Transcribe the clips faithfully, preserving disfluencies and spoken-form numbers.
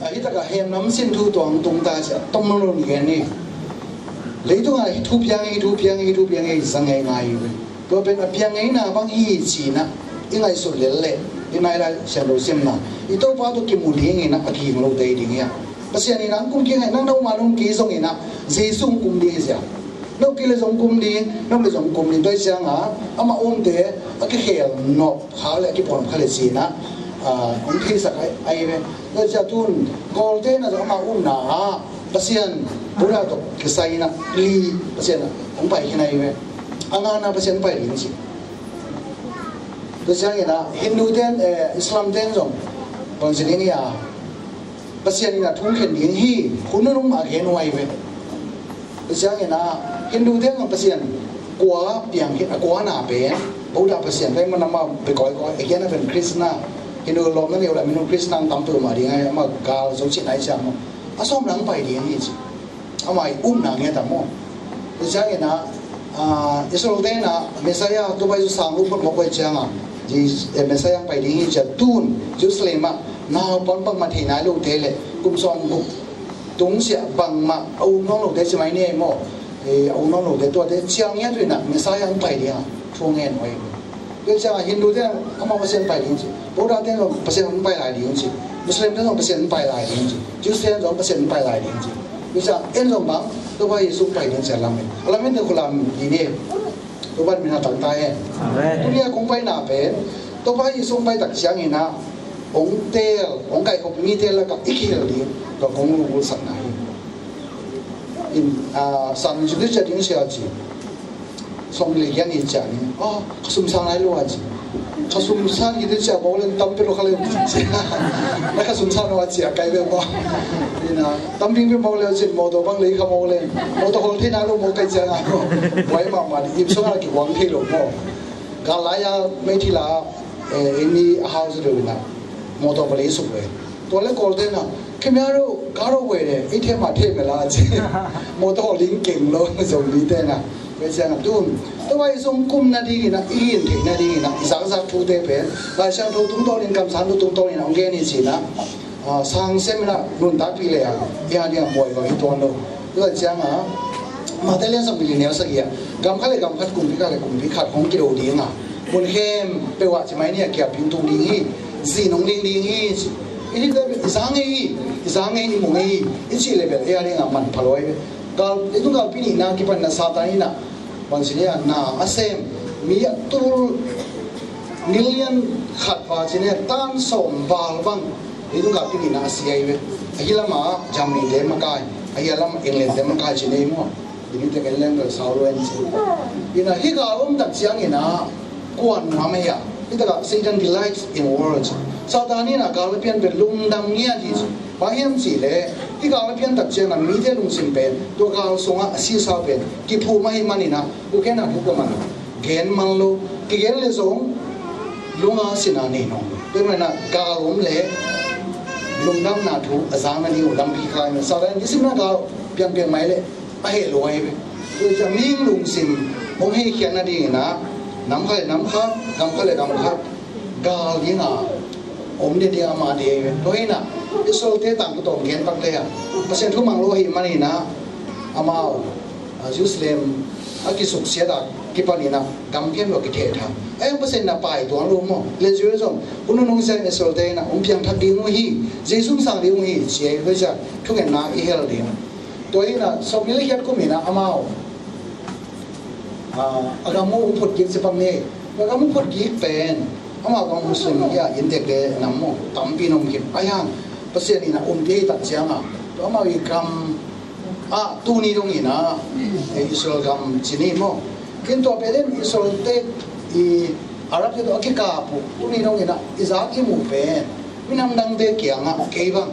A hi takah hemnam sin thu tuang tung ta ciah tom lo ni gen ni. Leitungah hi thu piang hi, thu piang hi, thu piang hi, zang ngei ngai hi ve. Tua pen a piang ngeina bang hi cinah i ngaihsut lel leh i nai lai siangtho simna i Topa tawh kimu dinginah a kihing lote hi ding hi a. Pasian inah ang kum kik ngai nang na um a nung kei zonginah Jesu ang kum ding hi sia. Nau kile zong kum ding, nau le zong kum ding, tua cianga amah umte a kikhel nop kha le a kipuan kha le cinah hong theisak ahi ve. Tua cia tun Kawlte na zong amah umna ah Pasian Buddha tawh kisai inah li Pasian hong pai khin ahi ve. A ngana Pasian pai ding ci. Tua cianginah Hindu ten, eh, Islam ten zong bangci ding hi a Pasian inah thung khen ding hi, hun nunung a gen uh ahi ve. Tua cianginah Hindu te ang Pasian kua piang hi a, kua na pen Buddha Pasian pen man amah pe kawikawi a gen a pen Krishna. Hindu lawmna neu la minu Krishna ang tam peuhmah ding ahi, amah gal zo cih nai ciang maw a sawm lang pai ding hi ci. Amah i umna ngiat a maw. Tua cianginah Israel tenah Messiah tua pai zu sang lu phot mawk pai cianga Messiah ang pai ding hi cia tun Jerusalem ah naupang bangmah thei nai lote le kum sawm guk tungsiah bangmah a um nawn lote ci mai ni ei maw. A um nawn lote tuate ciang ngiat uh inah Messiah ang pai ding a thu ngen uh ahi. Tua ciangah Hindu te amah Pasian pai ding ci. Buddha te zong Pasian ang pai lai ding ci. Muslim te zong Pasian ang pai lai ding ci. Jews te zong Pasian ang pai lai ding ci. Tua ciang en zong bang Topa Jesu pai ding ci a lam in a lam in te khulam ding ni. Topa min a tangta hen. Amen. Tuni a kong paina pen Topa Jesu ang pai tak cianginah hong teel hong kaikhop mite lakah i kihel ding tua kong lunggulhsakna hi. In sang ci tu cia ding sia ci. Sawm le giat ni cia ni. Oh, ka sum sang lai lo a ci. Ka sum sang ki tu cia bawlen tam pe lo ka le ci. Na ka sum sang lo a ci a kai be maw. Ina tam ping pe maw le ci maw to bang le ka maw le. Maw to hol thei na lo maw kai cia na lo. Wai ma ma di im song a ki wang thei lo maw. Ka lai a mei thi la. Eh, ini a hau zu deuh ina mawtaw ka lei suk ve. Tua le Kawlte na khemia ro ka ro ve le i them a them la ci. Mawtaw ling keng lo zong ni te na. Ve ciang a tun tua i zong kum na ding ina i hin thei na ding ina i zak zak thu te pen Lai Siangtho tungtawn in kamsan tungtawn in a hong gen i ci na. Sang sem ina nuntakpih le a i a nia buai va hi tuan lo. Tua ciang a Mate lian sawm pili neu sagih ah gam khat le gam khat kumpi khat le kumpi khat hong kido ding a mun khempeuh ah ci mai ni a kiap ding tung ding hi. Zin hong ding ding hi. I ding te i za ngei hi. I za ngei i mu ngei hi. I cih le bel ei a ding a man pha lo hi. Gal i tung galpi nihna kipan na Satan ina bang ci ni a na a sem mi a tul million khat va ci ni a tan sawm val bang i tung galpi nihna a si ahi ve. Ahi lama Germany te makai ahi a lama England te makai ci nei maw. Ding te kan leng kal sau luen ci. Ina hi gal om tak ciang ina kuan nuam ahi a. Hi taka Satan delights in words. Satan ina gal pian pen lungdam ngiat hi ci. Bang hiam ci le hi gal pian tak ciang a mite lungsim pen tua gal sunga a si sau pen kiphum ahi man ina u ken a thuk man gen man lo kigen le zong lunga sina nei nong. Tua mana gal om le lungdamna thu a zang na ding u lampi khai na Satan nisim na gal pian pian mai le a heh lo ahi ve. Tua ciang mihing lungsim hong hei khiat nadingin ah nam khat le nam khat, gam khat le gam khat gal ding a om ding ding a mah ding ahi ve. Tua hi in ah Israel-te tangko tawh gen pak le ah Pasian thu mang lo ahih manin ah amau Jerusalem a kisuksiat a kipan in ah gam khempeuh a kithehthang. Ahi hang Pasian in ah pai tuan lo maw? Lezu zong hun nunung ciang Israel-te in ah hong piangthak ding uh hi, Jesu hong sang ding uh hi ci ahi ve. Tua ciang thungetna i hel ding. Tua hi in ah sawmli le giat kum in ah amau a gam uh hong phut kik ci bang ni. A gam hong phut kik pen amau gam Muslim hi a, inntekte nam maw tampi in om khin. Ahi hang Pasian in ah umte hi tak ciang a tua amau i gam ah tuni dong in ah Israel gam ci ni maw? Kin tua pen in Israel-te i Arab-te tawh a kikap uh tuni dong in ah i zak i muh pen minam dangte kiangah kei bang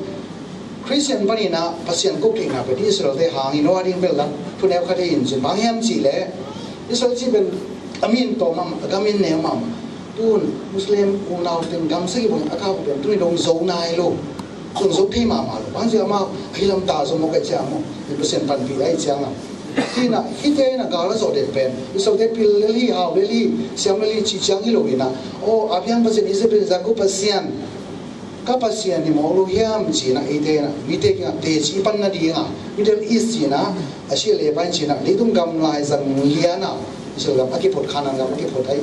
Khristian panin ah Pasian kawktheihna pen Israel-te hang hi, Noah ding bel lam thuneu khat hi in cin. Bang hiam cih leh Israel cih pen a min tawm mahmah, a gam in neu mahmah. Tun Muslim unau teng gam sagih bang a kap uh pen tuni dong zo nai lo. Zong zo thei mahmah lo. Bang hang hiam cih leh amau ahi lam ta zo mawk ahih ciang maw, Pasian panpih ahih ciang a. Hi in ah hihte in ah gal a zawh den pen Israel-te pil lel hi, hau lel hi, siam lel hi cih ciang hi lo in ah, aw Abraham Pasian, Isaac Pasian, Jacob Pasian Ka Pasian hi mawk lo hiam ci-in ah eite in ah mite kiangah teci pan nading a, Middle East ci-in ah, Asia leipa in ci-in ah, leitung gam lai zang lian ah, Israel gam a kiphut, Canaan gam a kiphut ahi,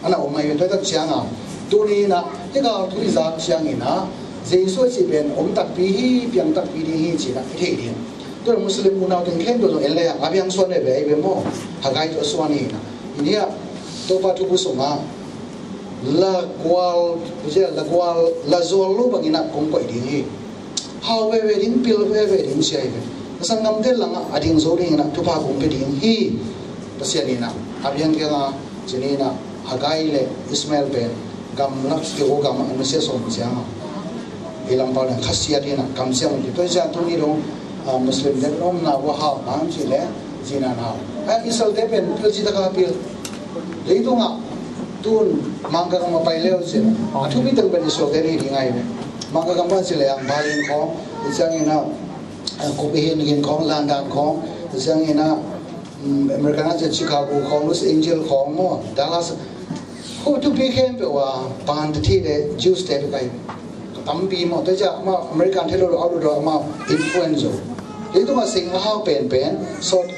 a na om ahi ve. Tua tak ciangin ah, tuni in ah hih gal thu i zak ciangin ah, Jesu a cih pen om takpi hi, piang takpi ding hi ci-in ah i thei ding. Tua Muslim unau teng khempeuh zong en lehang a piang suan veve ahi ve maw. Haggai tawh a suan hi in ah, i nih ah Topa Thubu sungah, la gual, la gual, la zual lo bangin ah kong koih ding hi. Hau veve ding, pil veve ding ci ahi ve. Na sanggamte langah a ding zo dingin ah thupha kong pia ding hi. Pasian in ah a piang kiangah, ci-in ah Haggai le Ismael pen gamlak keu gamah a nusia sawm ciangah, i lampau dang khasiat in ah kamciam uh hi. Tua ciang tuni dong, ah, Muslim te omna uh a hau, bang ci leh, zina na. A Israel te pen pil ci taka pil. Leitungah tun Mangkang gam a pai le uh cin, a thupi teng pen Israel te hi ding ahi ve. Mangkang gam pan ci leh ang Berlin khawng, tua ciangin ah, ah, Copenhagen khawng, London khawng, tua ciangin ah, um, America ah ci Chicago khawng, Los Angeles khawng maw, Dallas. Khuapi thupi khempeuh ah pan te thei le Jews te bek ahi ve. Tampi maw, tua ciang amau American thei lo, a lo, amau influence zo. Leitung a sing a hau penpen South,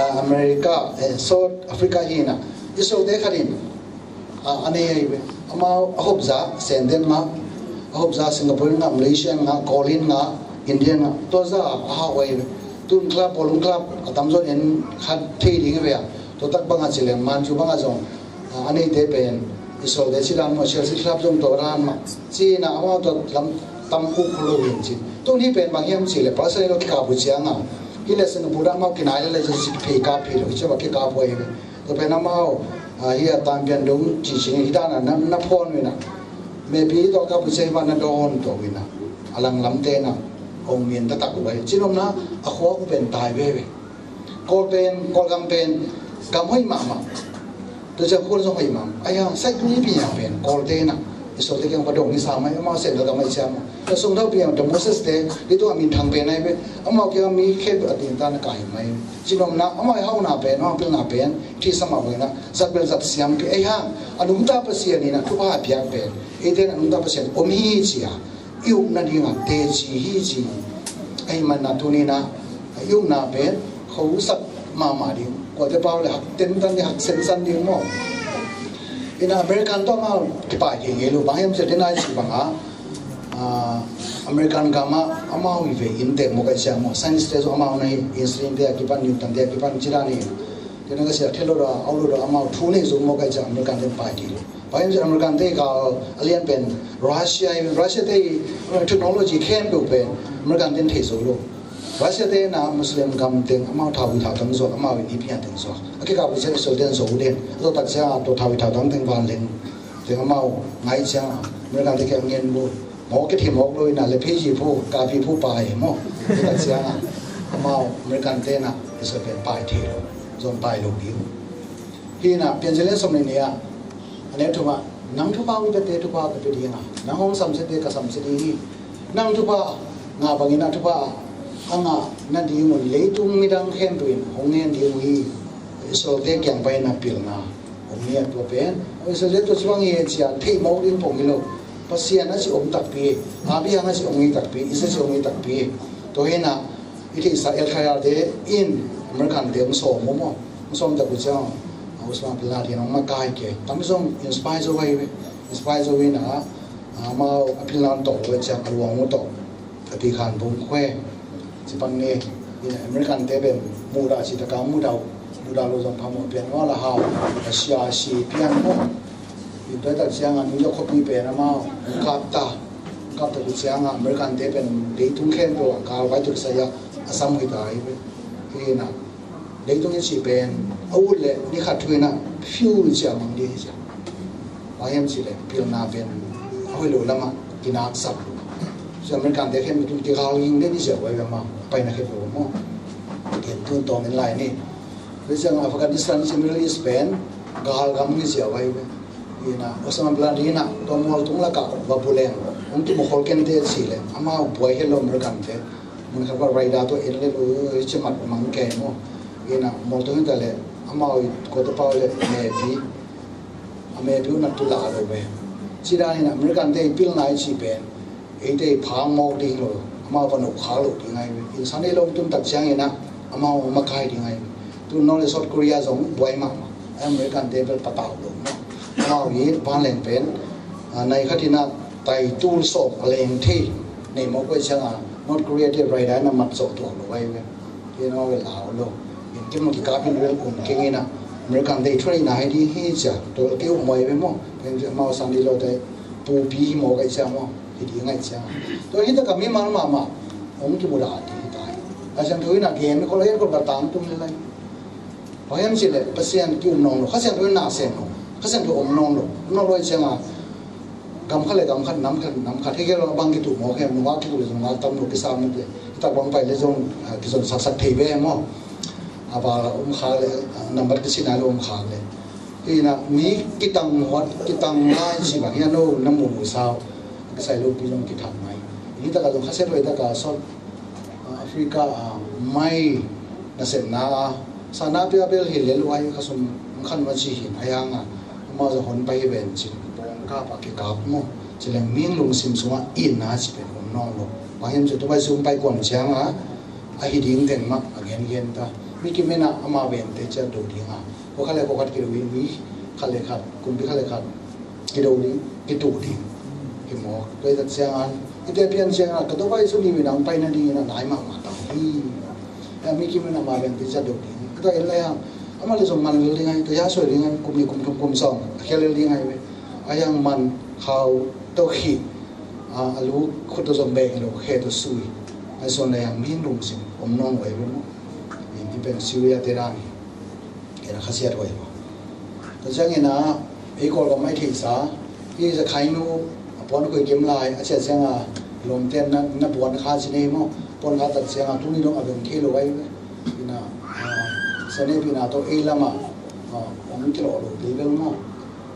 ah, America, eh, South Africa hi in ah, Israel te khat in, ah, a nei ahi ve. Amau a hop zah Sen deuh ngah, a hop zah Singapore ngah, Malaysia ngah, Korean ngah, Indian ngah, tua zah a hau ahi ve. Tun club, ballroom club a tamzaw in en kha thei ding hi ve a. Tua tak bangah ci leng Manchu bangah zong, ah, a neite pen Israel te ci dan maw, Chelsea club zong tua dan mah. Ci-in ah amau tua lam tam uk kho lo hi in ci. Tuni pen bang hiam cih leh, Palestine lo kikap uh ciangah, hih leh Singapore dan amau kinai leh leh ci phei kap phei lo, ci bang kikap uh ahi ve. Tua pen amau, ah, hih a Tan Pian Dong ci ci hi dan a na, na phuan uh in ah, mepi tawh kap uh ciang hih bang na dawn tuah uh in ah, a langlamte in ah ong min taktak uh ahi. Cinopna a khuak uh pen tai veve. Kawl pen, Kawlgam pen gam hoih mahmah. Tua ciang khua zong hoih mahmah. Ahi hang, Saitu Nipi a pen Kawlte in ah, Israel te kiang va dong ni sa mai, amau Senegal gam ahi ciang maw. Tua Sung Thau Piang, tua Moses te, leitung a minthang pen ahi ve. Amau kiang mi khempeuh a ding tan a kai mai. Cinopna, amau i hauna pen, amau pilna pen, thihsa mah bangin ah, zat bel zat siam pi. Ahi hang, a nungta Pasian in ah thupha a piak pen, eite in a nungta Pasian om hi ci a, i up nading a teci hi ci. Ahih manin ah tuni in ah i upna pen khosak mahmah ding, kuate pau le hak tentan ding, hak sensan ding maw. In ah American tawh amau kipai kei ngei lo, bang hiam cih leh, den a i cih bangah, ah, American gam ah amau i vei inntek mawk ahih ciang maw, science te zong amau na hi, Einstein te a kipan, Newton te a kipan, ci dan hi. Tua na ka sia thei lo dah, a lo dah, amau thu nei zo mawk ahih ciang American te pai kei lo. Bang hiam cih leh American te gal a lian pen Russia hi, Russia te, eh, technology khempeuh pen American te thei zo lo. Russia te in ah Muslim gam teng amau thau hi, thau tam zuak, amau in i pian teng zuak. A kikap uh ciang Israel te in zo den. A zo tak ciang a tua thau hi, thau tam teng vanleng teng amau ngai ciang a, American te kiang ngen bu. Mawk kithei mawk lo in ah le pheiji phu, kapi phu pai maw. A zo tak ciang a, amau American te in ah Israel pen pai thei lo. Zong pai lo ding. Hi in ah, Piancil lian sawm le nih ah, a neu thum ah, nang thupha hong piate thupha ka pia ding a, nang hong samsiate ka samsia ding hi. Nang thupha ngah bangin ah thupha a ngah nadingun leitung midang khempeuh in hong ngen ding uh hi. Israel te kiang pai in ah pilna om hi a, tua pen. Israel te tua ci bang hi ci a theih mawk ding pong hi lo. Pasian a ci om takpi, Abraham a ci om hi takpi, Isaac a ci om hi takpi. Tua hi in ah, i theihsa El Khayar te in American te hong sawm uh maw. Hong sawm tak uh ciang, ah, Osama bin Laden hong makai kei. Tami zong inspire zo ahi ve. Inspire zo in ah, ah, amau a pilna tawh uh ciang a luang uh tawh. A ti khan bung khue. Ci bang ni, in American te pen mudah ci taka mudah, mudah lo zong phamawh pian maw, la hau. A sia si pian maw. In tua tak ciang a New York khuapi pen amau kap ta. Kap ta uh ciang a American te pen leitung khempeuh a galvai tuk sa a, a sam hi ta hi ve. Hi in ah, leitung i cih pen a ut leh ni khat thu in ah fiu in ciah mang ding hi ciah. Bang hiam cih leh pilna pen a hoih lo lamah kinaksak lo. Ci American te khempeuh tun kigal ging den hi ciah, vai ve mah, paina khempeuh maw. Ken tun tawm in lai ni. Tua ciang Afghanistan i cih Middle East pen gal gam hi ciah, vai ve. Hi in ah, Osama bin Laden in ah tua mualtung lakah va bu leng, hong kimukhol kei inteh cih leh amau buai het lo American te. Mun khat va radar tawh en lel uh, hi ci mat mang kei maw. Hi in ah, mualtung hi ta leh amau i kuate pau le mepi, a mepi uh na tu la lo ve. Ci dan hi in ah, American te i pilna i cih pen Eite phang mawk ding lo, amau va nop khak lo ding ahi ve. Inn san ei lo tum tak ciangin ah amau makai ding ahi ve. Tu nawn le South Korea zong buai mahmah. American te bel patau lo mah. Amau hi vanleng pen, ah, nai khat in ah tai tul sawm a leng thei nei mawk uh ciangin North Korea te radar in ah mat zawh tuak lo ahi ve. Kei nau ve lau lo. Inn kim lo kikap in bel um keng in ah American te thu nei na hi ding hi cia. Tua kei um mawk ahi ve maw. Pen amau sang dih lo te pupi hi mawk ahi cia maw. Hi ding ahi cia. Tua hi taka mimal mahmah hong kimudah ding hi ta hi. Lai Siangtho in a gen, kol a gen kol ka tang tum le lai. Bang hiam cih leh Pasian ki-um nawn lo, Kha Siangtho in na sem lo, Kha Siangtho om nawn lo, om nawn lo ahi ciangin gam khat le gam khat, nam khat nam khat, hi kei lo bang kituh mawk hiam, nungak kituh le nungak tam lo kisam mawk le, hi tak bang pai le zong, ah, kizon saksak thei ve maw. A val a om khak le, ah, nambat kisin a lo om khak le. Hi na, mi kitang huat, kitang lai ci bang hi a no, na mu mu sau. Kisai lo pi zong kithang mai. Hi taka zong khasiat huai taka South, ah, Africa, ah, mai nasepna, ah, sana pia bel hi lel huai khasum khan ma ci hin a yang a. Ama zong hon pai hi ven cin. Bawng kap a kikap maw. Ci leng ming lungsim sungah in na ci pen om nawn lo. Bang hiam ci tu pai sung pai kuam ciang a. A hi ding teng mah a gen gen ta. Mi kim in ah ama vente ciat do ding a. Ko khat le ko khat kido ding, mi khat le khat, kumpi khat le khat kido ding, kituh ding. Hi mawk, tua hi tak ciangin, hite pian ciangin, ka Topa Jesu ni minang pai nadingin a nai mahmah ta hi. A mi kim in ama vente ciat do ding. Ka tua en lai hang, ama le zong man lel ding ahi, tua ya suai ding ahi, kum ni kum thum kum sawm, a khia lel ding ahi ve. A yang man, khau, tawh khih, a, a lu khut tawh zong beng lo, khe tawh sui. A zon lai hang, mi lungsim om nawn lo ahi ve maw. Inn ti pen Syria te dan hi. Kei na khasiat huai lo. Tua ciangin ah, ei Kawlgam mai theihsa, hi za khai nu, a puan khui kim lai, a ciat ciang a, lawmte na, na puan kha ci nei maw, puan kha tak ciang a, tuni dong a beng thei lo ai ve. Ina, ah, sane pina tawh ei lam ah, ah, ong kilawh lo pi bel maw.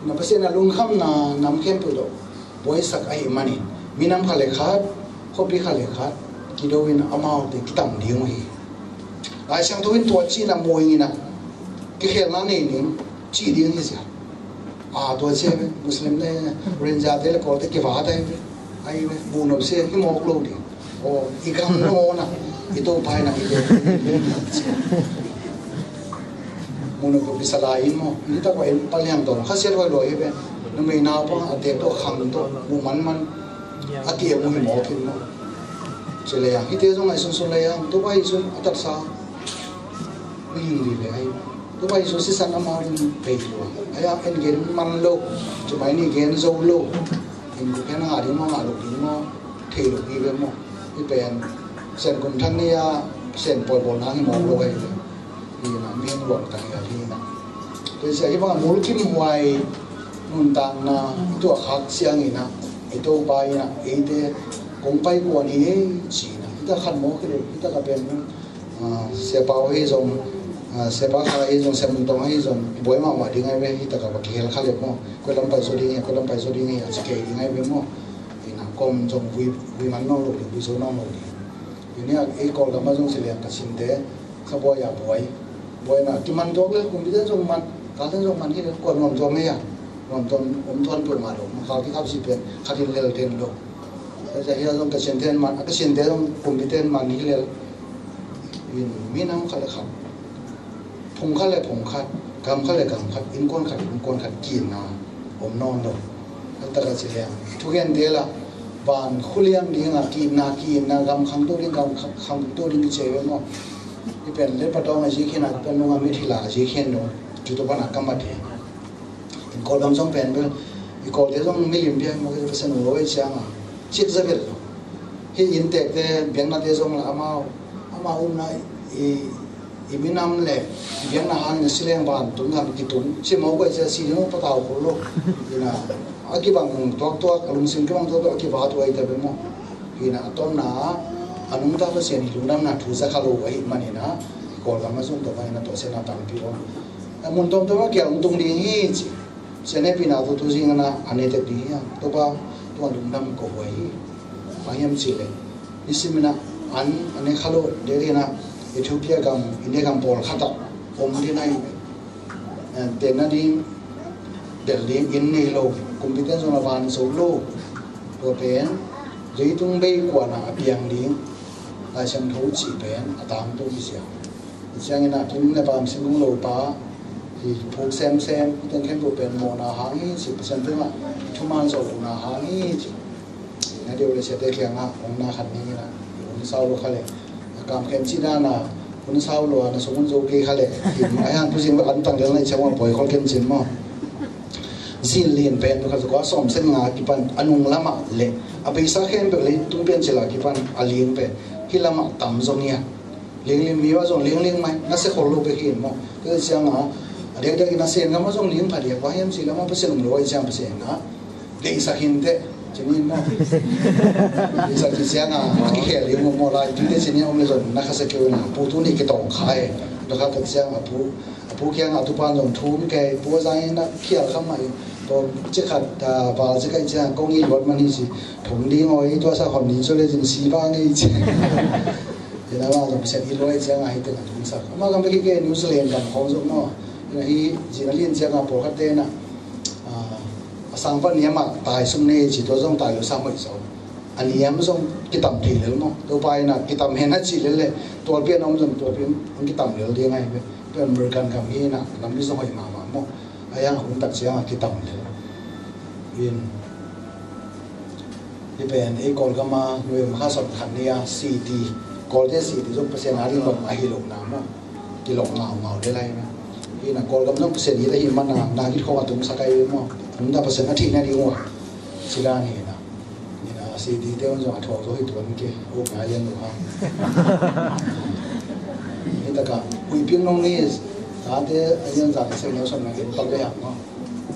Ina Pasian a lungkhamna, nam khempeuh tawh, buaisak ahih manin, minam khat le khat, khuapi khat le khat, kido in amaute kitam ding uh hi. Lai Siangtho in tua cihna muang in ah, kikhelna nei ning, cih ding hi sia. A, tua cia ve, Muslim te, Rohingya te le Kawlte kivat ahi ve. Ahi ve, bu nop sia, hi mawk lo ding. Aw, i gam nawn a, i Topa in a i te. Mu nop lo kisa lai in maw, i tak va in palian tawh, khasiat huai lo hi ve. Numei naupang a te tawh, khang tawh, mu manman, a ti a mu hi mawk in maw. Ci le yang, hite zong ngaihsunsun le yang, Topa Jesu a taksa mihing vive ahi. Topa Jesu sisan amau ding pei lua. Ahi a en gen man lo, cumai ni gen zo lo. Inn kuk hen a ngah ding maw, ngah lo ding maw, thei lo hi ve maw. Hi pen, Sen kum thang ni a, Sen pawi bawlna hi mawk lo ahi ve. Hi na, mihing luang tang hi a hi na. Tua hi sia, hi bang a mulkim huai nuntakna i tuah khak ciangin a, i Topa in a, eite kong pai kuan hi ei ci na. Hi ta khat mawk hi lo, hi ta ka pen, ah, Sia Pau hi zong, ah, Sia Pa Kha hi zong, Sia Mun Tong hi zong, buai mahmah ding ahi ve, hi ta ka va kihel kha le maw. Koi lam pai zaw ding hi, koi lam pai zaw ding hi, a ci kei ding ahi ve maw. Hi na, kom zong vui, vui man nawn lo ding, vui zo nawn lo ding. Hi ni a, ei Kawlgam a zong ci liang ka sinte, kha buai a buai. Buai na, kiman tuak le, kumpite zong man, kalte zong man hi le, kua nuam tuam hi a. Nuam tuam, om tuan peuh mah lo, ma kal kikap si pen, khat in lel ten lo. Tua cia hi a zong ka sinte man, a ka sinte zong kumpite man hi le. In, minam khat le khat. Phung khat le phung khat, gam khat le gam khat, innkuan khat, innkuan khat, kiitna om nawn lo. An taka ci liang. Thugente la, van khuliang ding a, kiitna, kiitna, gam khangto ding, gam khang, khangto ding kici ve maw. I pen le patawng a zik hin a, pen nung a mit hila a zik hin lo. Cu to pan a ka mat hi. In Kawlgam zong pen bel, i Kawlte zong milim bia maw, ka sa nung lo ei ciang a. Cik za bel lo. Hi inntekte, biaknate zong la amau, amau umna i, i minam le biakna hangin a si leng vantung gam kitung, si mawk uh a cia si ding uh patau khol lo. Ina, a kibang tuaktuak, a lungsim kibang tuaktuak, a kivat uh a i ta be maw. Ina, a tomna, a nungta Pasian i lungdamna thu za kha lo uh ahih manin a, Kawlgam a zong tua bangin a tuahsiatna tampi om. A mun tomtom a kial hong tung ding hi ci. Sia ne pina tu tu zing ana a ne tek ding hiam? Topa, tua lungdam ko huai hi. Bang hiam cih leh, nisim in a an a ne kha lo, dek in a Ethiopia gam, India gam pawlkhat ah om ding ahi. Eh, tenna ding, delh ding inn nei lo, kumpite zong a van zo lo. Tua pen Leitung bei kuana a piang ding Lai Siangtho cih pen a tangtung hi sia. Ciangin a kin le pam singkung lo pa hi phuk semsem, hiten khempeuh pen mawhna hang hi ci, Pasian tungah thuman zawh lohna hang hi ci. Na deuh le siate kiangah hong na khat ning ina hong sau lo kha le a kam khen ci dana hun sau lo a na sung hun zo kei kha le a hiang pu zing an tang le na i chawang poi khol ken cin maw. Zin lian pen tu kha zakua sawm sen nga kipan a nung lamah le a beisa khen peuh le tung pian cila kipan a liang pen hi lamah tam zong ia. Liang liang mi wa zong liang liang mai na se khol lo pe khin maw. Te siang a a dek dek in a sen gam a zong liang pha diak wa hiam ci lamah pa sen um lo ai siang pa sen a. Deihsak hin teh cinin maw. Deihsak ci siang a a kikhel ding maw lai tui te cinin om le zon na kha sa keu na pu tu ni kitong khai. Na kha pat siang a pu a pu kiang a tupan zong thum kei pu zang in a khial kha mai. To cikhat val cikai ciang kong i luat man hi si thum ding oi tua sa hon ni so le cin si ba ngei ci. Ina ma zong sian i luai ciang a hi teng a thum sak ama gam beki ke New Zealand gam khong zong maw. Ina hi zin a lian ciang a pawlkhat te na a sang pan niam a tai sung nei ci tua zong tai lo sa hoih zo. A niam zong kitam thei lel maw. Topa ina kitam hen a ci lel le tualpi an om zong tualpi an kitam lel ding ai ve. Pen American gam hi ina lampi zong hoih mahmah maw. A yang hun tak ciang a kitam lel. In hi pen ei Kawlgam a nuai makha son khan ni a city Kawlte city zong Pasian a ding bang a hi lo na maw. Kilok ngau ngau le lai na. Ina Kawlgam zong Pasian hi le hi man a na git khong a tung sa kai maw. Hun da Pasian a thih na ding wa. Sila ni na. Ina city te un zong a thawk zo hi tuan ke. Uk na yan lo ha. Hi taka huiping nong ni. Tate a yan zang se neu son na git pak le ha maw.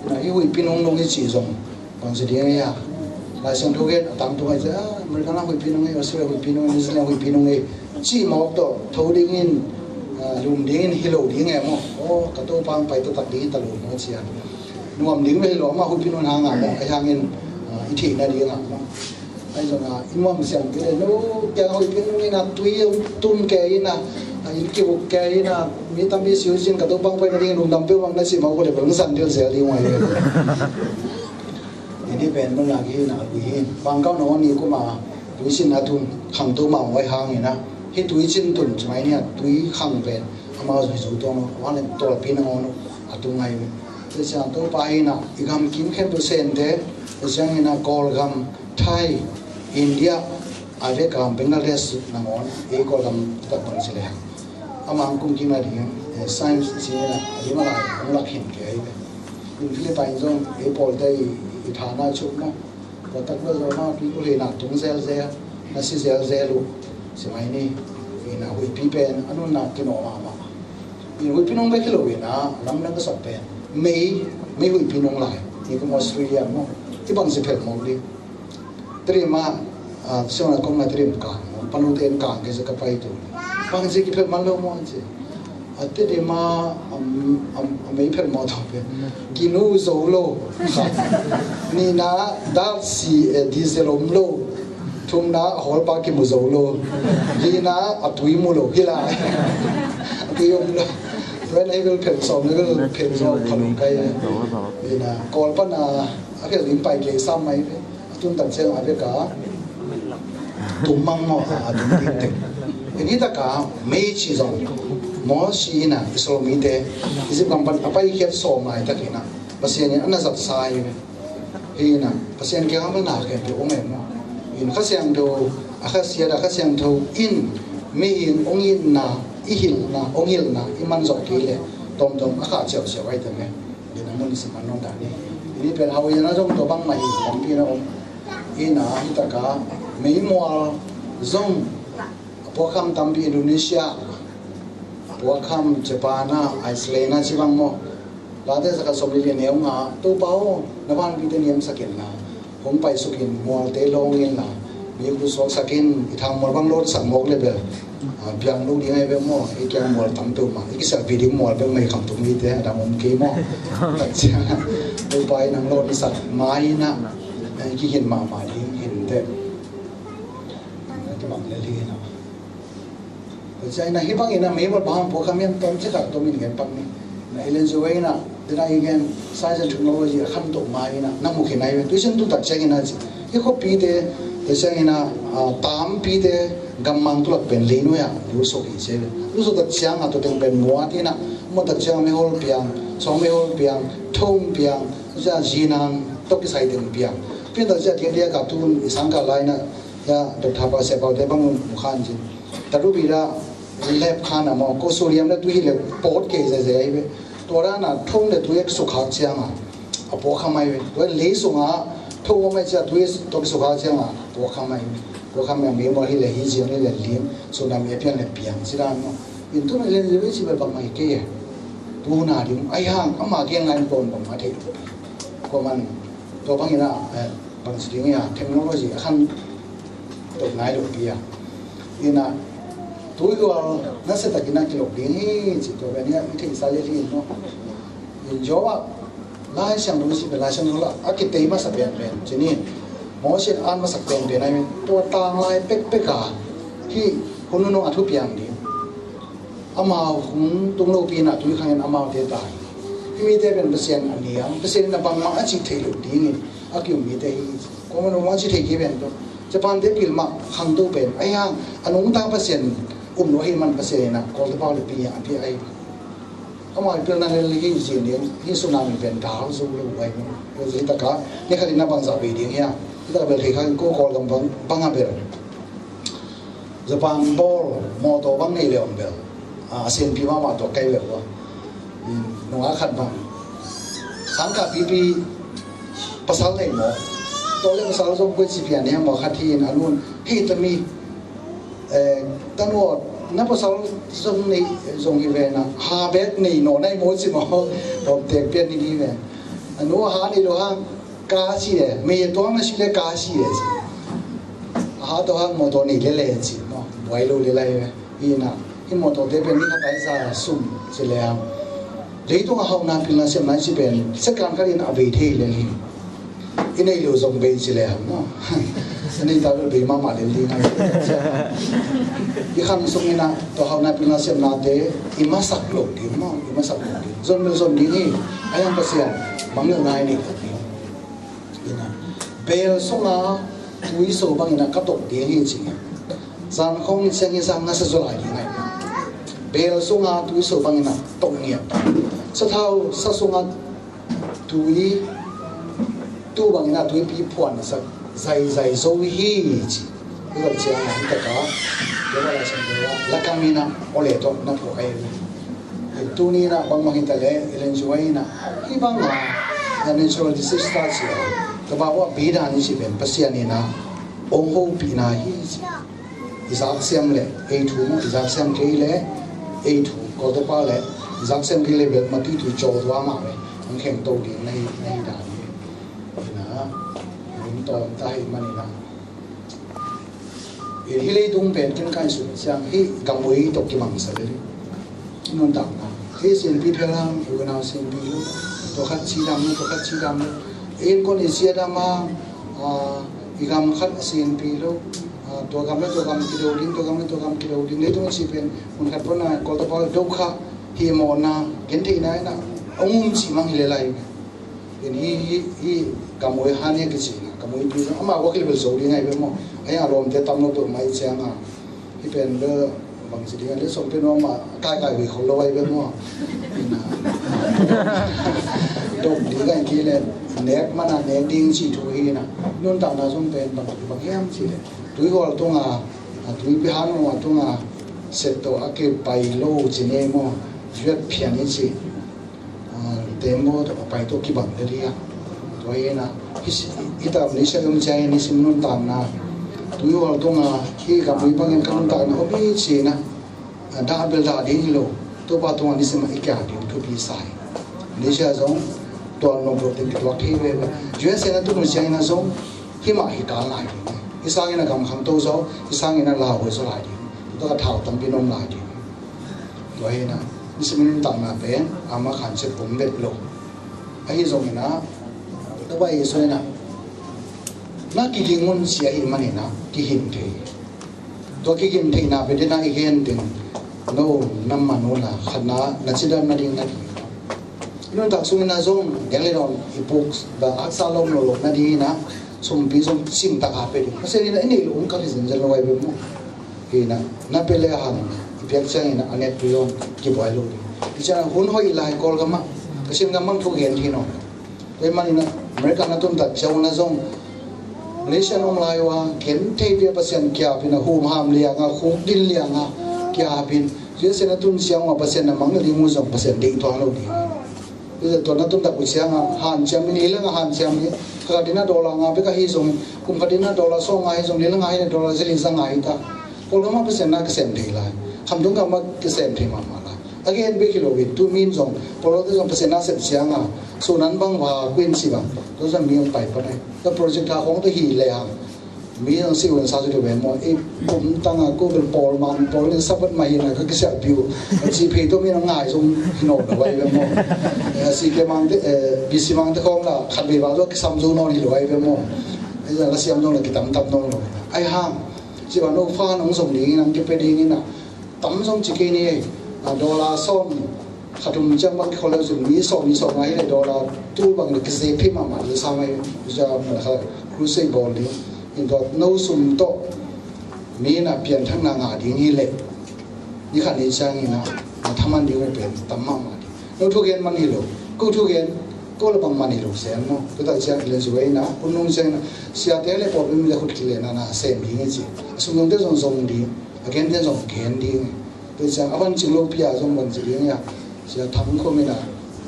Ina hi huiping nong nong ni ci zong. Bang ci ding ei a Lai Siangtho gen a tangtung ai ci a American a huiping nong ei, Australia huiping nong ei, New Zealand huiping nong ei. Ci mawk tawh tho dingin lum dingin hi lo ding e maw. Aw ka Topa hong pai taktak ding hi ta lo maw ci a. Nuam ding ve hi lo amah huiping nong hang a maw. Ai hangin i theihna ding a maw. Ai zong a i nuam siang ding le no kiang huiping nong in a tui tum ke in a in kivuk ke in a mi tampi siu cin ka Topa hong paina dingin lungdam peuh mang na ci mawk uh le bel hong san dil zel ding uh ai ve. Ina pen nung lak hi na a lui hi. Bangkau na ni kuma tuisin a tun khang tu ma ngoi hang ina. Hi tuisin tun cumai ni a tui khang pen ama zui zu tong a wang len tol pi na ngonu a tu ngai. Te siang Topa ina i gam kim khen tu sen te. Te siang ina Kawlgam, Thai, India, a vek a Bangladesh nangawn ei Kawlgam tak bang ci le hang. Ama ang kum kim a ding science ci na a ding a lai ang lak hin ke ai ve. In Philippines zong ei Kawlte i thana chuk maw. Kawltak lo zong ma pi ku le na tung zel zel na si zel zel uh. Ci mai ni ina huipi pen a nun na kino ma ma. In huipi nong bek hi lo ina lam nang ka sak pen mei mei huipi nong lai. Ni kum Australia maw i bang ci phel mawk ding. Trim a siang na kong na trim kang panu ten kang ke ka pai tu. Bang ci kiphel man lo maw ci. A trim a a mei phel maw tawh pe. Kinu zo lo. Nina dal si diesel om lo. Thumna a hawlpa kimu zo lo. Lina a tui mu lo hi lai. A tui om lo. Tua na hi bel phel sawm na bel phel sawm khalung kai. Lina Kawlpa na a phel ding pai ke sam mai ve. A tun tak ciang a vek a tum mang maw a tum ding teng. Ina hi taka mei ci zong maw si ina Israel mite Egypt gam pan a pai khiat sawm lai tak ina Pasian in a na zat sa hi ve. Hi ina Pasian kiang a na khen pe ung em maw. In Kha Siangtho a khasiat a Kha Siangtho in mihing ong itna i hilhna ong hilhna i man zawh kei le tomtom a khah ciauciau ai te me. Ina mun i si man nong dan hi. Ini pen hau ina zong to bang mah hi tampi na om. Ina hi taka meimual zong a puakham tampi Indonesia a puakham Japan a Iceland a ci bang maw. Late sa ka som li le neu nga Topa aw na vanpite niamsak in la hong paisuk in mualte lawng in la mi khusuaksak in i thang mual bang lawtsak mawk le bel. Biang lo ding ai bek maw i kiang mual tam peuh mah i kisak pi ding mual bek mah i kham tung mite a dang om kei maw. Takcia Topa in ang lawt i sak mai na i kihin mahmah ding hin te. Kibang le li na. Tua ciang ina hih bangin a meimual bang hang puak kha miam tom cikah tom in gen pak ni. Na Ellen G. White ina tena i gen science and technology a khamtoh ma ina na mu khin ai ve. Tuisin tu tak ciang ina ci. Hih khuapite Tua ciangin ah, ah, tampite gammang tulak pen leinuai ah lusuk hi ci. Lusuk tak ciang ah tua teng pen muat in ah, muat tak ciang ah meihol piang, sawng meihol piang, thong piang, tua ciang zinang tawh kisai teng piang. Piang tak ciang diakdiak ah tun i sangkah lai in ah, ya, Doctor Pau, Sia Paute bang mu khan ci. Tarubi dah lep khan a maw, ko sodium na tui hi le pawt kei zezai ve. Tua dan a thong le tui a kisukhak ciang a, a puak kha mai ve. Tua lei sung a thong a mai ciang tui tawh kisukhak ciang a, a puak kha mai ve. Puak kha mai mi maw hi le hi ziang hi le lim, sung na mi a piang le piang ci dan maw. In tu mai le le ci bel bang mai kei e. Tu na ding, ai hang, ama gen lai pon bang ma thei. Ko man, tua bang in a, eh, bang ci ding ia, technology a khan tok ngai lo pi a. Ina, tui gual na se takin a kilok ding hi, ci tua ben ia, i thei sa le hi no. In jo a, Lai Siangtho si pen, Lai Siangtho la, a kitei masa pen pen, ci ni. Mose an masa pen pen, ai, tua tang lai pek pek a, hi, hun nu no a thu piang ding. Amau hong tung lopi in a tui khangin amaute tai. Hih mite pen Pasian a nial, Pasian in a bangmah a cih theih loh dingin a ki-um mite hi. Kuamah nungmah a cih thei kei pen tawh Japan te pilmah khangto pen, ahi hang a nungta Pasian um lo ahi man Pasian in a Kawlte pau le pi a pia ahi. Amau i pilna lel hi zin ding, hih tsunami pen dal zo lo ahi man. Hih taka ni khat in a bangzah bei ding hi a. Hih taka bel thei kha ko Kawlgam bang, bang a bel. Japan bawl mawtaw bang nei le om bel, a, a sianpi mahmah tawh kai bel ua. Nungak khat bang sangkah pipi pasal nei maw. Tawh le pasal zong koi ci pian hiam maw khat hi in a nun. Hih tami, eh, tanu aw, na pasal zong nei, zong hi ve na. Ha bet nei naw nai maw ci maw. Tawm tek pian ni hi ve. A nu a ha nei lo hang. Ka si e, mei e tuang na si le ka si e. A ha to hang mawtaw nei le le ci, no? Buai lo le lai ve. Hi na, hi mawtaw te pen ni khat ai za sum ci le hang. Leitung a hauhna pilna siamna ci pen, second khat in a bei thei le hi. I nei lo zong bei ci le hang, no? I nei ta lo bei mahmah le li na. I khang sung in a, to hauhna pilna siamna te, i masak lo ding, no? I masak lo ding. Zon lo zon ding hi, a yang Pasian, bang lo ngai nei lo ding. Ina, bel sunga tuiso bangin a ka tok ding hi ci nge. Zan khong siang hi sang na sa zo lai ding ngai. Bel sunga tuiso bangin a tok ngiat. Sathau sa sunga tui tu bangin a tuipi phuan sa zai zai zo hi ci. Hih ciang a hih taka, hih taka lakam in a aw le tawh na phuak ahi ve. Tuni in a bangmah hi ta le, Ellen G. White in a, hih bang a, a natural disaster ci a, tua bang a bi dan i ci pen Pasian in a hong hopihna hi ci. I zak siam le ei thu maw, i zak siam kei le ei thu, Kawlte pau le i zak siam kei le bel mati thu caw tua mah ve. Hong khengto ding na hi, na hi dan hi. Ina, hong tawm ta hi man in a. Hih leitung pen ken kai suk ciang hih gamui tawh kimangsa le. Nuntakna. Hih sinpi phel hang, i unau sinpi lo. Tua khat cidam lo, tua khat cidam lo. Innkuan i cidam hang, ah, i gam khat a sinpi lo. Ah, tua gam le tua gam kido ding, tua gam le tua gam kido ding. Leitung a ci pen, mun khat pon a, Kawlte pau do kha, hih mawhna, gentheihna in a, hong um cih mang hi le lai. In hih, hih, hih gamui han hih a kici na, gamuipi zong, amah kua kilbel zo ding ahi bel maw. Ahi a lawmte tam lo peuhmah i ciang a. Hih pen bel bang ci ding a, le sawm pen maw mah, kaikai hui khol lo ahi bel maw. In a, dok ding ahi kei le, nek man a nek ding ci thu hi na. Nuntakna zong pen bang, bang hiam ci le. Tuihual tung a, a tuipi han tung a, tung a, set tawh a kipai lo ci ne maw. Yuat phian i ci. Ah, tembaw tawh a pai tawh kibang le liang. Tua hi na, hi si, hi ta Malaysia zong cia hi nisim nuntakna. Tuihual tung a, hi gamui bangin ka nuntakna om hi ci na. Ah, dah bel dah ding hi lo. Topa tung a nisim a i kia ding thupi sa hi. Malaysia zong tual nop lo teng kituak thei ve ve. U S A na tu nu cia hi na zong, hi mah hi kal lai ding. Hi sangin a gam khangto zaw, hi sangin a lau zaw lai ding. Tua ka thau tampi nom lai ding. Tua hi na, nisim nuntakna pen, ama khan chet om bek lo. Ahi zongin a, Topa Jesu in a, na kiging un ci ahih manin a, kigin thei. Tua kigin theihna pen dena i gen ding, no, na man un a, khatna, na cidam nading na ding. I nuntak sungin a zong, geng le dawn, i puk, ba, haksa lom lo lo nading in a, Sumpi zong cingtak a pe ding. Pasian in a i neih loh hong kalh hi zenzen lo ahi ve maw. Hi in a, na pe le hang i piak ciangin a, a nekpui zong kibuai lo ding. Hi ciangin a hun hoih lai Kawlgam ah, Kawlgam ah thu gen thei nawn lo. Tua ahih manin a, America na tun tak ciang un a zong Malaysia na om lai uh a, gen thei pi a Pasian kiap in a, humham liang a, khukdin liang a kiap in, U S A na tun ciang un a Pasian na mang ding uh zong Pasian deih tuan lo ding. Tua na tun tak uh ciang a hanciam in, hi leng a hanciam in, ka khat in a dollar nga bek ahi zongin, kum khat in a dollar sawm nga hi zong, hi leng a hi in a dollar zili za nga hi ta. Kawlgam ah Pasian na kisem thei lai. Khamtung gam ah kisem thei mahmah lai. A gen bek hi lo in, tu min zong, pawlkhatte zong Pasian na sep ciang a, sunan bang va kuin ci bang, tua zong mi hong pai pan ai. Tua project tha khawng tua hi le hang, mi zong si un sa zu deuh ve maw. I pum tang a ko bel pawl man pawl in Sabbath mah hi na ka kisialpi uh. Ka ci phei tua mi hong ngai zong hi nawn lo ai ve maw. Eh, si ke mangte, eh, B C mangte khawng la khat vei va zong kisam zo nawn hi lo ai ve maw. Ai zong la siam zong la kitam tam nawn lo. Ai hang, ci bang no fa nong zong ding in, ang kipe ding in a, tam zong ci kei ni, a, dollar sawm khat um ciang bang kikhol leu cin, mi sawm, mi sawm nga hi le dollar tul bang le kize phei mahmah le sa mai, ja mala kha crusade bawl ding. In tua no sum tawh mi na pianthakna ngah ding hi le, ni khat ni ciangin a, na thaman ding uh pen tam mahmah ding. No thugen man hi lo, ko thugen, ko la bang man hi lo sen maw. Tua tak ciang i len zu ei na, kun nung ciang na, siate le pawlpi mi le khut kile na na sem ding hi ci. A sum nung te zong zong ding. A gen ten zong gen ding. Tua ciang a van cing lo pi a zong van cing ding a. Sia Thang khua min a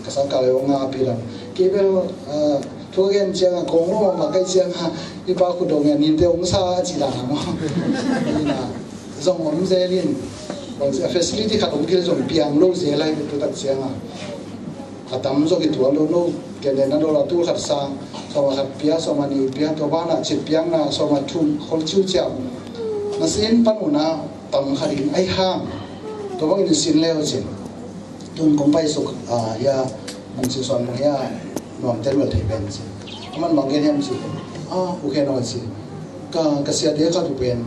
ka sa ka le ong a pi lam. Kei bel, ah, thu gen ciang a kong lo ma kai ciang a, i pa khu dong a nin te ong sa a ci dan a maw. Ina zong om zel in. Bang sia facility khat ong kil zong piang lo zel lai tua tak ciang a. A tam zong i tuan lo no, ken den a dollar tul khat sang, sawm a khat pia, sawm a ni pia, tua ban a cit piang na, sawm a thum, khol ciu ciau. Na sin pan un a, tam khat in ai hang. Tua bangin sin leu cin. Tun kong pai suk, ah, hia, Mung Cin Suan Mung hia, nuam ten wel thei pen cin. Aman bang gen hiam cin. Ah, u khen ol cin. Ka, ka siate ka tu pen.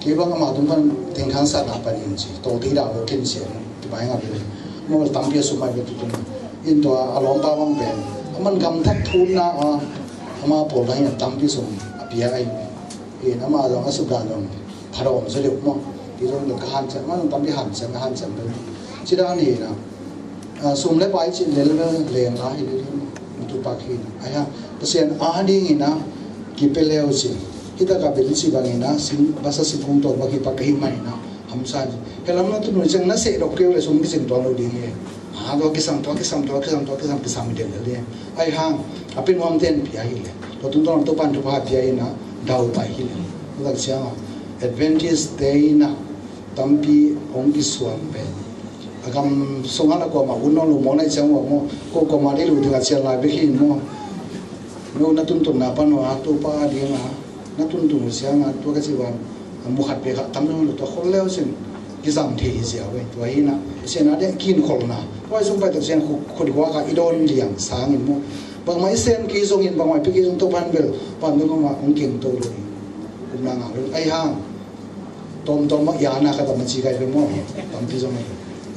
Kei bang ama tung pan teng khang sat na pan in ci. To ti da lo kin ci. Ti bai nga bel. Mo tampi a sum mai bel tu tung. In tua a lawmpa bang pen. Aman gam thak thun na a. Ama pawl bang in tampi sum a pia ai. In ama zong a sum dan zong. Pha dawm sa deuh maw. Ti zong ka han cian. Ama zong tampi han cian, han cian bel. Ci dan hi na. Ah, sum le pai cin lel leng la hi lel hi. Mutu pak hi na. Ai ha, Pasian a ding ina kipe leu cin. Hita ka bil ci bang ina, sin basa sin kung tawh bang hi pak hi man ina. Hamsa ni. Helam na tu nu ceng na se dok keu le sum kising tuan lo ding hi. Ah, tua kisam, tua kisam, tua kisam, tua kisam, kisam ding le. Ai hang, a pen wam ten pia hi le. Tua tung tuan tu pan tu pa pia ina, dau pai hi le. Tua ciang a, Adventist te ina, tampi hong kisuan pen. A gam sungah na kuamah un nawn lo maw, na i ciang uh a maw, ko kuamah dei lo ding a cian lai bek hi in maw. No na tuntunna pan uh a, Topa a ding a, na tuntun uh ciang a, tua ka ci van, a mu khat bek a tam lo, tua khol leu sin, kizang thei hi zia ve, tua hi na, i sen a ding kin kholna. Tua i sung pai tak cian khu, khu dikuak a i dawn liang sang in maw. Bangmah i sen kei zong in, bangmah i pi kei zong Topa in bel, pan bel bangmah hong keng to lo in. Kumna ngah lo, ai hang. Tawmtawm mah i ana ka tam a ci kai ve maw? Tampi zong hi.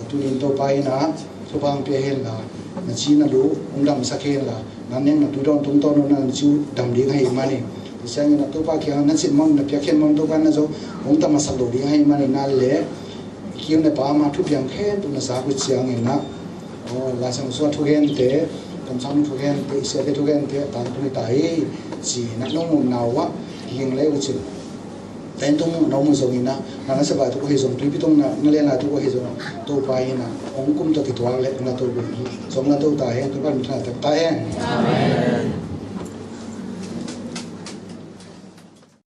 Tunin Topa in a, thupha hong pia hen la, na ci na lu hong damsak hen la, na neng na tui dawn tung tawn na na ci uh dam ding ahi manin. Tua ciangin a Topa kiang na cin mawng na piak hen mawng Topa na zo hong tam a sak lo ding ahi manin na le, i kiu ne pa ma thupiang khen tu na sa ku ciangin na, aw, Lai Siangtho sung a thugente, kamsang thugente, i siate thugente, a tangtung hi ta hi, ci na nong mun nau ah, hing le uh cin. Tua in tung na om zong ina, na na sep lai tuk ahi zong, tuipi tung na, na len lai tuk ahi zong, Topa ina, hong kum tawh kituak leh na to gun hi, zong na to ta hen, Topa min thang tak ta hen. Amen.